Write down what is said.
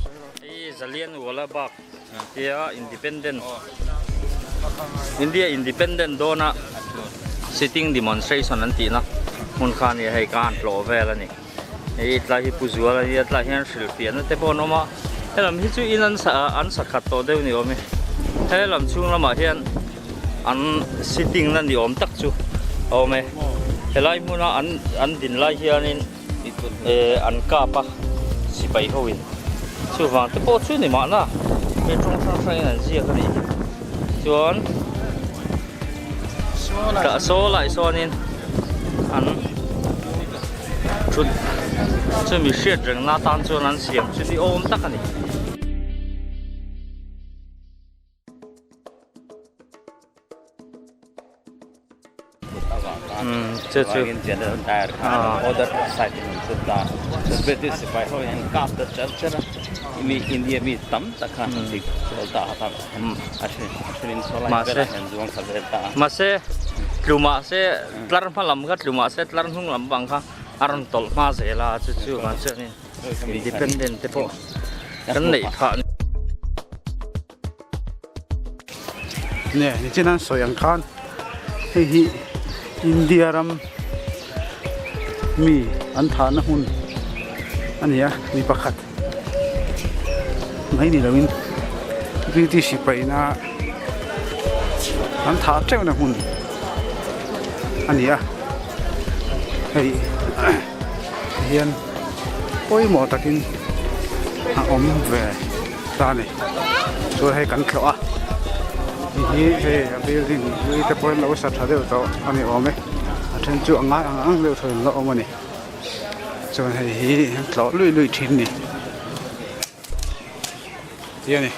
Hei Zalianwala Bagh tia Independent India Independent dawna sitting demonstration an tihna hmun kha a ni a, hei ka han tlawh vel a ni. Hei tlai hi Pu Zuala a nia, tlaiah hian hrilhfiahna te pawh an awm a, helam hi chu in an sa an sa khat tawh deuh ni awm e. Helam chhung lamah hian an sitting na ni awm tak chu a awm e. Helai hmuna an an din lai hianin eh an kap a sipai ho in chuvang te pawh chu ni mahna hei tawng hrang hrang in an ziak a nih hi chuan tah saw lai sawnin an thut chumi hriat rengna atan chuan an siam chu ni awm tak a ni. Chu chu mahse tlu mahse tlar hma lam kha tlu mahse tlar hnung lam bang kha a rawn tawlh hma zel a chu chu vang chuanin independent te pawh kan neih phah. Nge nichin an sawi ang khan hei hi India ram mi an thahna hmun a ni a mi pakhat mai ni loin British sipaina an thah teuhna hmun a ni a hei hian pawimawh takin a awm ve. Ta a ni chuan hei kan thlawh a hei hi hei a building hlui te pawh an lo sa tha deuh tawh a ni awm e a then chu a ngai ang ang deuh thaw in la awm a ni chuan hei hi an tlawh luih luih thin a ni ti a ni.